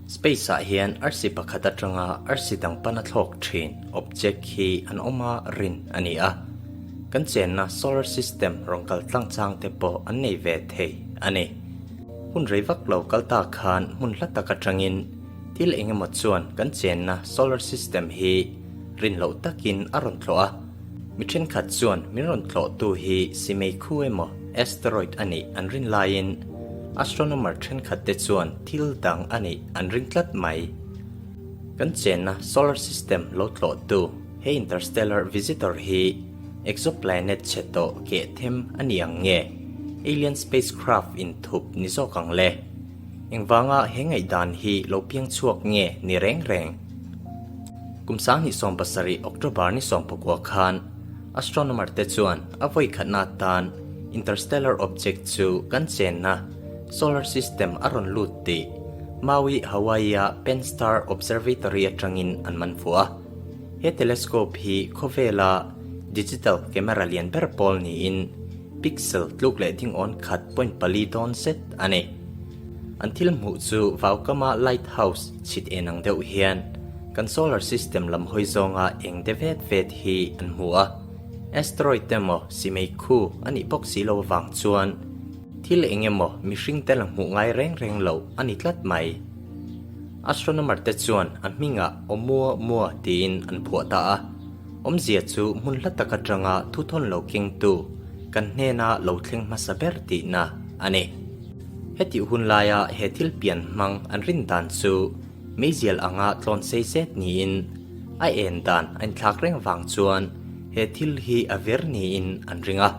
Space ah hian arsi pakhat atanga arsi dang pana thlawk thin object hi an awm a rin a ni a. Kan chenna solar system rawn kal tlang chang te pawh an nei ve thei a ni. Hun rei vak lo kal ta khan hmun hla tak atangin thil eng emaw chuan kan chenna solar system hi rin loh takin a rawn tlawh a. Mi thenkhat chuan min rawn tlawhtu hi simei khu emaw asteroid a nih an rin laiin astronomer thenkhat te chuan thil dang a nih an ring tlat mai. Kan chenna solar system lo tlawhtu he interstellar visitor hi exoplanet chhe tawh keh them a ni ang nge alien spacecraft inthup ni zawk ang le? Engvanga he ngaihdan hi lo piang chhuak nge ni reng reng? Kum 2017 October ni 19 khan astronomer te chuan a vawi khatna atan interstellar object chu kan chenna solar system a rawn lut tih Maui, Hawaii-a Penn Star Observatory atangin an man fuh a. He telescope hi khawvela digital camera lian ber pawl niin pixel tluk leh dingawn khat point pali dawn zet a ni. An thil hmuh chu vaukama lighthouse chhit en ang deuh hian kan solar system lam hawi zawnga eng de vet vet hi an hmu a. Asteroid emaw simei khu a nih bawk si lo avang chuan thil eng emaw mihring te la hmuh ngai reng reng lo a ni tlat mai. Astronomer te chuan a hmingah Oumuamua tiin an phuah ta a. Awmzia chu hmun hla tak atanga thuthawn lo kengtu kan hnena lo thleng hmasa ber tihna a ni. Hetih hun laia he thil pian hmang an rin dan chu meizial anga tlawn sei zet niin a en dan a inthlak reng vang chuan he thil hi a vir niin an ring a.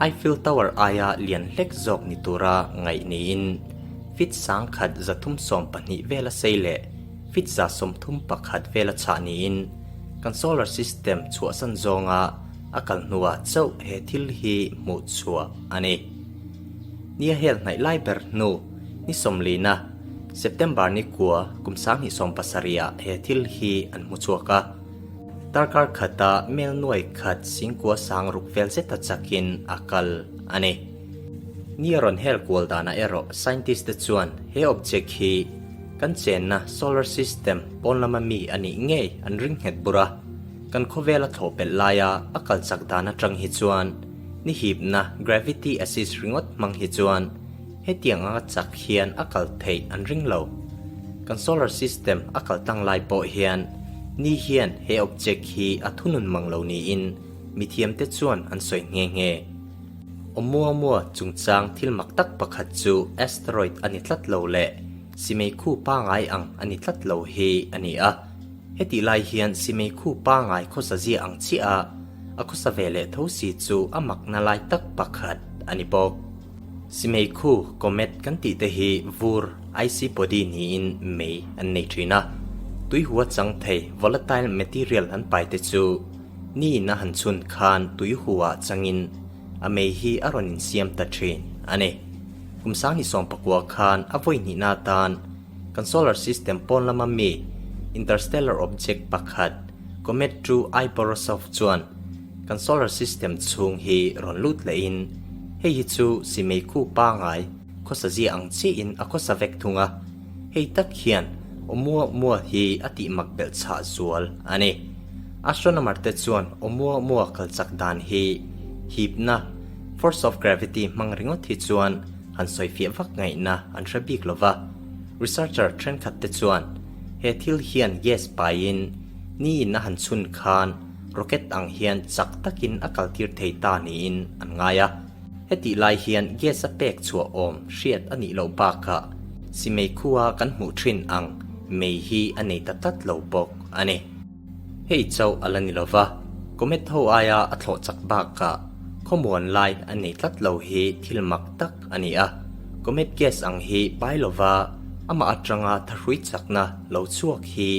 Eiffel Tower aia lian hlek zawk ni tura ngaih niin feet sangkhat 312 vela sei leh feet 31 vela chhah niin Kan solar system chhuahsan zawnga a kal hnuah chauh he thil hi hmuh chhuah a ni. Nia hel hnaih lai ber hnu ni sawmlina, September ni kua kum 2070 ah he thil hi an hmu chhuak a. Darkar khata mel nuai khat singkua sang ruk vel zeta chakin a kal a ni. Nia rawn hel kual danah erawh scientist te chuan he object hi Kan chenna solar system pawn lama mi a nih ngei an ring nghet bur a, kan khawvela thlawh pelh laia a kal chak dan atang hi chuan ni hipna gravity assist ringawt hmang hi chuan hetiang anga chak hian a kal theih an ring lo. Kan solar system a kal tlang lai pawh hian ni hian he object hi a thunun mang lo niin mithiamte chuan an sawi nghe nghe. Oumuamua chungchang thil mak tak pakhat chu asteroid a ni tlat lo leh simei khu pangai ang a ni tlat lo hi a ni a. Hetih lai hian simei khu pangai khawsa zia ang chiah a, a khawsa ve leh tho si chu a makna lai tak pakhat a ni bawk. Simei khu, comet, kan tih te hi vur, icy body, niin mei an nei thin a. Tui hua chang thei, volatile material, an pai te chu Ni in a han chhun khan tui huah changin a mei hi a rawn insiam ta thin a ni. Kum 2019 khan a vawi hnihna atan kan solar system pawn lama mi interstellar object pakhat Comet 2 I Borisov chuan kan solar system chhung hi rawn lut lehin hei hi chu simei khu pangai khawsa zia ang chiahin a khawsa vek thung a, hei tak hian Oumuamua hi a tih mak belh chhah zual a ni. Astronomer te chuan Oumuamua kal chak dan hi hipna, force of gravity, hmang ringawt hi chuan han sawifiah vak ngaihna an hre bik lo va. Researcher thenkhat te chuan he thil hian gas paiin ni in a han chhun khan rocket ang hian chak takin a kaltir thei ta niin an ngai a. Hetih lai hian gas a pek chhuah awm hriat a nih loh bakah simei khua kan hmuh thin ang mei hi a nei ta tlat lo bawk a ni. Hei chauh a la ni lo va, comet ho aia a thlawh chak bakah khawmuan lai a nei tlat lo hi thil mak tak a ni a. Comet gas ang hi pai lova amah atanga thahrui chakna lo chhuak hi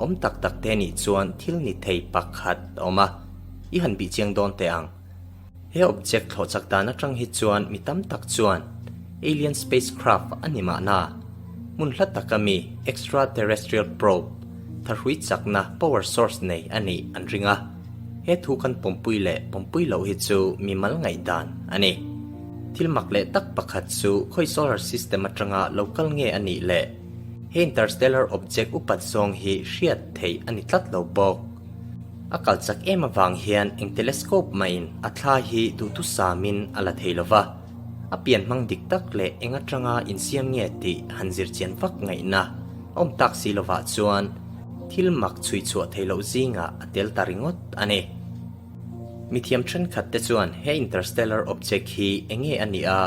awm tak tak te nih chuan thil ni thei pakhat a awm a, i han bih chiang dawn teh ang. He object thlawh chak dan atang hi chuan mi tam tak chuan alien spacecraft a ni mahna, hmun hla taka mi extraterrestrial probe, thahrui chakna power source nei a nih an ring a. He thu kan pawmpui leh pawmpui loh hi chu mi mal ngaihdan a ni. Thil mak leh tak pakhat chu khawi solar system atanga lo kal nge a nih leh? He interstellar object upat zawng hi hriat theih a ni tlat lo bawk. A kal chak em avang hian eng telescope mahin a thla hi duhthusamin a la thei lo va, a pian hmang dik tak leh eng atanga insiam nge tih han zir chian vak ngaihna a awm tak si lovah chuan thil mak chhui chhuah theih loh zingah a tel ta ringawt a ni. Mithiam thenkhat te chuan he interstellar object hi eng nge a nih a,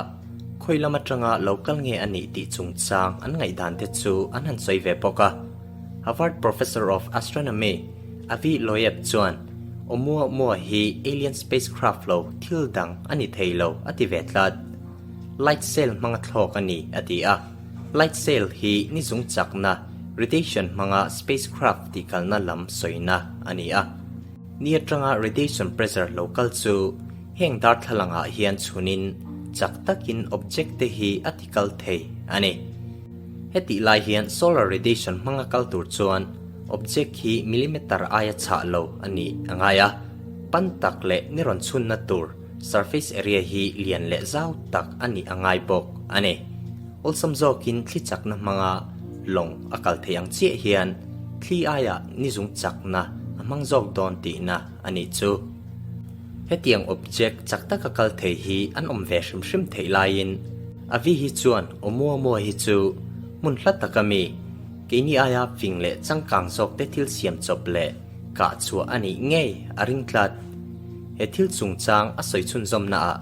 khawi lam atanga lo kal nge a nih tih chungchang an ngaihdan te chu an han sawi ve bawk a. Harvard Professor of Astronomy Avi Loeb chuan Oumuamua hi alien spacecraft lo thil dang a ni thei lo a ti ve tlat. Light sail hmanga thlawk a ni a ti a. Light sail hi ni zung chakna, radiation hmanga spacecraft tihkalna lam sawina a ni a. Ni atanga radiation pressure lo kal chu heng darthlalang ah hian chhunin chak takin object te hi a ti kal thei a ni. Hetih lai hian solar radiation hmanga kal tur chuan object hi millimeter aia chhah lo a nih a ngai a, pan tak leh ni rawn chhunna tur surface area hi lian leh zau tak a nih a ngai bawk a ni. Awlsam zawkin thli chakna hmanga lawng a kal theih ang chiah hian thli aiah ni zung chakna a hmang zawk dawn tihna a nih chu. Hetiang object chak taka kal thei hi an awm ve hrim hrim theih laiin Avi hi chuan Oumuamua hi chu hmun hla taka mi keini aia fing leh changkang zawk te thil siam chawp leh kah chhuah a nih ngei a ring tlat. He thil chungchang a sawi chhunzawmna ah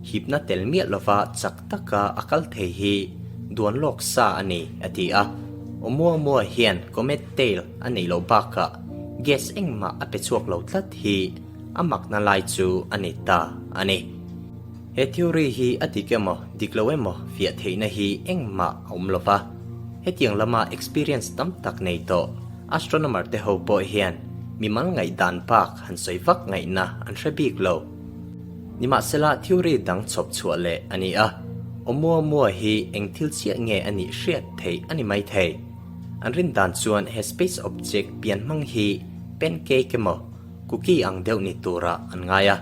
hipna tel miah lova chak taka a kal thei hi duan lawk sa a ni, a ti a. Oumuamua hian comet tail a neih loh bakah gas engmah a pe chhuak lo tlat hi a makna lai chu a ni ta a ni. He theory hi a dik emaw dik lo emaw fiah theihna hi engmah a awm lo va. Hetiang lama experience tam tak nei tawh astronomer te ho pawh hian mimal ngaihdan bak han sawi vak ngaihna an hre bik lo. Nimahsela theory dang chhawp chhuah leh a ni a, Oumuamua hi eng thil chiah nge a nih hriat theih a ni mai thei. An rin dan chuan he space object pian hmang hi pancake emaw cookie ang deuh ni turah an ngai a,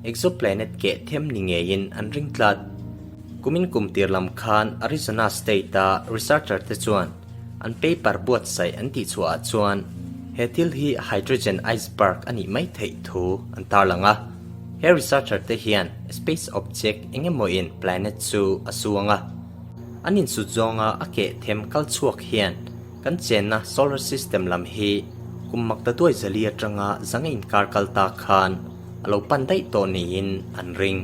exoplanet keh them ni ngeiin an ring tlat. Kumin kum tir lam khan Arizona State-a researcher te chuan An paper buatsaih an tih chhuahah chuan he thil hi hydrogen iceberg a nih mai theih thu an tarlang a. He researcher te hian space object eng emawin planet chu a suang a. An insut zawnga a keh them kal chhuak hian kan chenna solar system lam hi kum makta duai zali atanga zanga inkar kal ta khan a lo pan daih tawh niin an ring.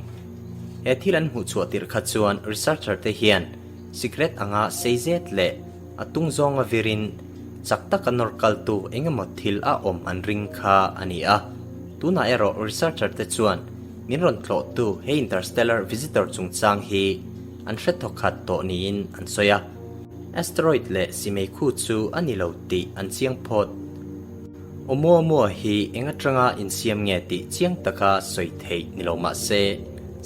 He thil an hmuh chhuah tirh kha chuan researcher te hian Sikret anga sei zet leh a tung zawnga virin chak taka nawr kaltu eng emaw thil a awm an ring kha a ni a. Tunah erawh researcher te chuan min rawn tlawhtu he interstellar visitor chungchang hi an hre thawkhat tawh niin an sawi a. Asteroid leh simeikhu chu a ni lo tih an chiang phawt. Oumuamua hi eng atanga insiam nge tih chiang taka sawi theih ni lo mah se,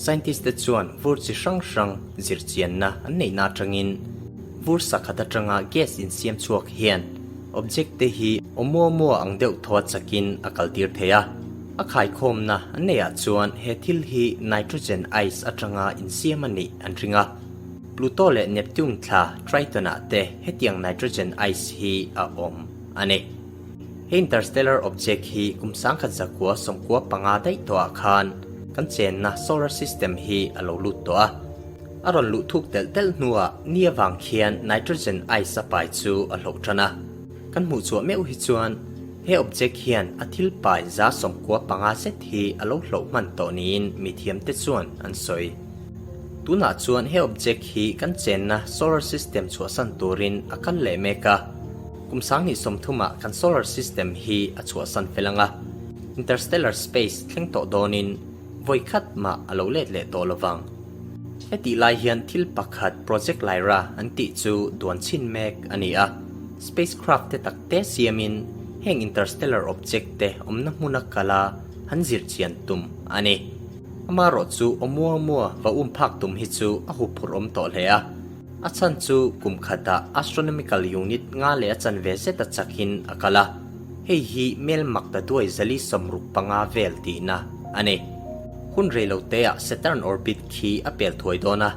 scientist te chuan vur chi hrang hrang zirchianna an neihna atangin vur sakhat atanga gas insiam chhuak hian object te hi Oumuamua ang deuh thaw chakin a kaltir thei a. A khaikhawmna an neihah chuan he thil hi nitrogen ice atanga insiam a nih an ring a. Pluto leh Neptune thla Triton-ah te hetiang nitrogen ice hi a awm. a ni. He interstellar object hi kum sangkhat zakua 95 daih tawhah khan kan chenna solar system hi a lo lut tawh a. A rawn luh thuk telh telh hnuah ni avang khian nitrogen ice a pai chu a hloh tan a. Kan hmuh chhuah meuh hi chuan he object hian a thil pai za 95 zet hi a lo hloh hman tawh niin mithiamte chuan an sawi. Tunah chuan he object hi kan chenna solar system chhuahsan turin a kal leh mek a. Kum 2030ah kan solar system hi a chhuahsan fel ang a, interstellar space thleng tawh dawnin vawi khat mah a lo let leh tawh lovang. Hetih lai hian thil pakhat Project Lyra an tih chu duan chhin mek a ni a, spacecraft te tak te siamin heng interstellar object te awmna hmuna kala han zir chian tum a ni. Amaherawh chu Oumuamua va um phak tum hi chu a huphurh awm tawh hle a. A chhan chu kum khatah astronomical unit nga leh a chanve zet a chakin a kal a, hei hi mel mak ta duai 465 vel tihna a ni. Hun reiloteah Saturn orbit khi a pel thuai dawn a,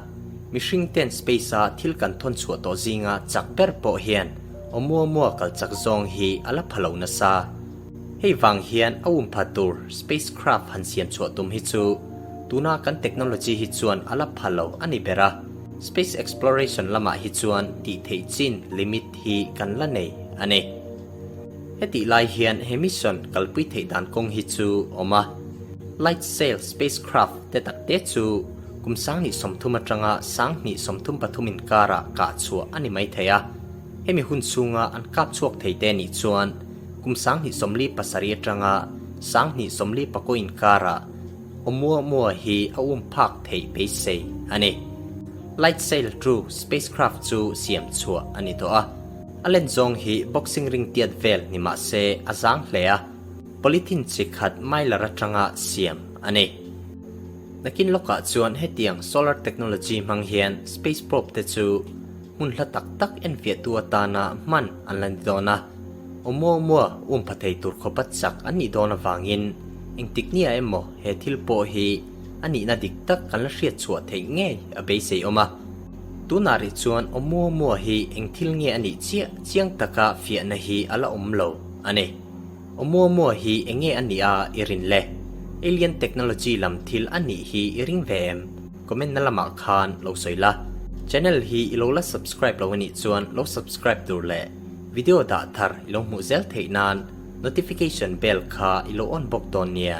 mihring ten space-a thil kan thawn chhuah tawh zinga chak ber pawh hian. Oumuamua kal chak zawng hi a la pha lo nasa. Hei vang hian a um pha tur spacecraft han siam chhuah tum hi chu tuna kan technology hi chuan a la pha lo a ni ber a. Space exploration lamah hi chuan tih theih chin limit hi kan la nei a ni. Hetih lai hian he mission kalpui theih dan kawng hi chu awm a. Light Sail spacecraft te tak te chu kum 2030 atanga 2033 inkarah kah chhuah a ni mai thei a. Hemi hun chhunga an kap chhuak thei te nih chuan kum 2047 atanga 2049 inkarah Oumuamua hi a um phak theih beisei a ni. Light Sail 2 spacecraft chu siam chhuah a ni tawh a. A len zawng hi boxing ring tiat vel ni mah se a zang hle a, polythene chi khat mylar atanga siam a ni. Nakin lawkah chuan hetiang solar technology hmang hian space probe te chu hmun hla tak tak enfiahtu atana hman an la ni dawn a, Oumuamua um pha thei tur khawpa chak an nih dawn avangin engtik nia emaw he thil pawh hi a nihna dik tak kan la hriat chhuah theih ngei a beisei awm a. Tunah rih chuan Oumuamua hi eng thil nge a nih chiah chiang taka fiahna hi a la awm lo a ni. Oumuamua hi eng nge a nih a i rin le? Alien technology lam thil a nih hi i ring ve em? Comment na lamah khan lo sawi la. Channel hi i lo la subscribe lo a nih chuan lo subscribe tur leh video dah thar i lo hmuh zel theih nan notification bell kha i lo on bawk dawn nia.